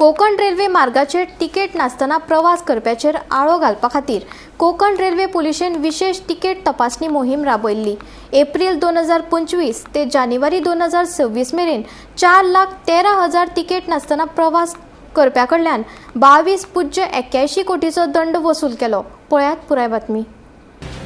Konkan railway मार्गाचेर ticket नासतना प्रवास करप्याचेर आळो घालपा खातीर कोकण रेल्वे पुलिशेन विशेश तिकेट तपासणी मोहीम राबयल्ली. एप्रील 2025 ते जानेवारी 2026 मेरेन 4,13,000 तिकेट नासतना प्रवास करप्या कडल्यान 22.81 कोटीचो दंड वसूल केलो. पळयात पुराय बातमी.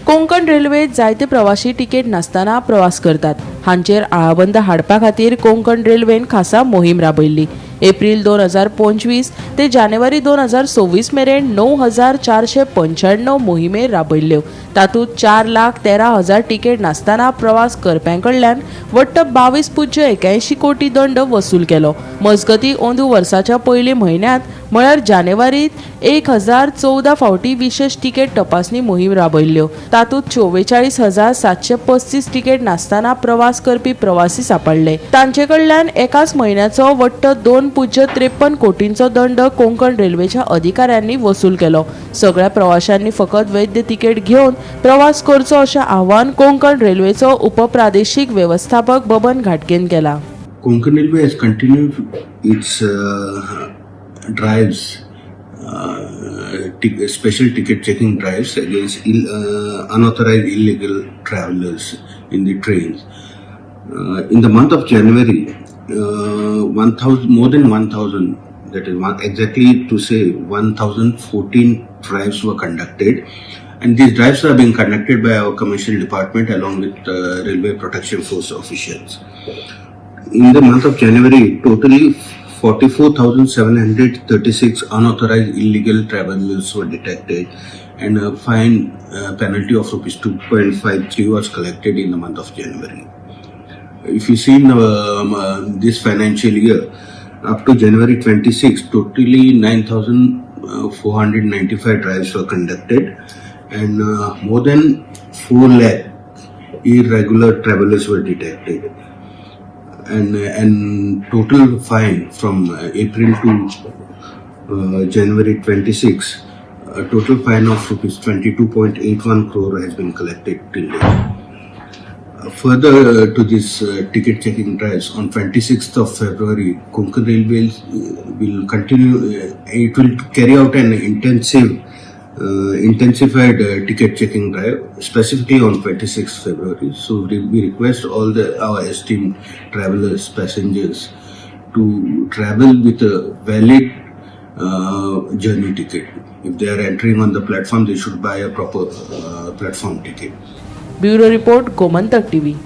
कोंकण रेल्वेत जायते प्रवाशी तिकेट नासतना प्रवास करतात. हांचेर आळाबंद हाडपा खातीर कोंकण रेल्वेन खासा मोहीम राबयल्ली. एप्रील 2025 ते जानेवारी 2026 मेरेन 9495 मोहिमे राबयल्ल्यो. तातूंत 4,13,000 तिकेट नासतना प्रवास करप्यां कडल्यान वट्ट 22.81 कोटी दंड वसूल केलो. मजगतीं, अंदू वर्साच्या पयली म्हयन्यांत म्हळ्यार जानेवारीत 1014 फावटी विशेश तिकेट तपासणी मोहीम राबयल्ल्यो. तातूंत 44,735 तिकेट नासतना प्रवास करपी प्रवासी सापडले. तांचे कडल्यान एकाच म्हयन्याचो वट्ट 2.53 कोटींचो दंड कोंकण रेल्वेच्या अधिकाऱ्यांनी वसूल केलो. सगळ्या प्रवाशांनी फकत वैध तिकेट घेवन प्रवास करचो अशें आवाहन कोंकण रेल्वेचो उपप्रादेशीक वेवस्थापक बबन घाटगेन केला. Konkan Railway has continued its drives, special ticket checking drives against unauthorized illegal travelers in the trains. In the month of January, 1,000, more than 1,000, that is one, exactly to say 1,014 drives were conducted. And these drives are being conducted by our commercial department along with Railway Protection Force officials. In the month of January, totally 44,736 unauthorized illegal travelers were detected and a fine penalty of rupees 2.53 was collected in the month of January. If you see in this financial year, up to January 26, totally 9,495 drives were conducted and more than 4 lakh irregular travelers were detected and total fine from April to January 26, a total fine of rupees 22.81 crore has been collected till date. Further to this ticket checking drives, on 26th of February, Konkan Railways will continue, it will carry out an intensified ticket checking drive specifically on 26th February. So we request all the our esteemed travelers, passengers to travel with a valid journey ticket. If they are entering on the platform, they should buy a proper platform ticket. Bureau report, Gomantak TV.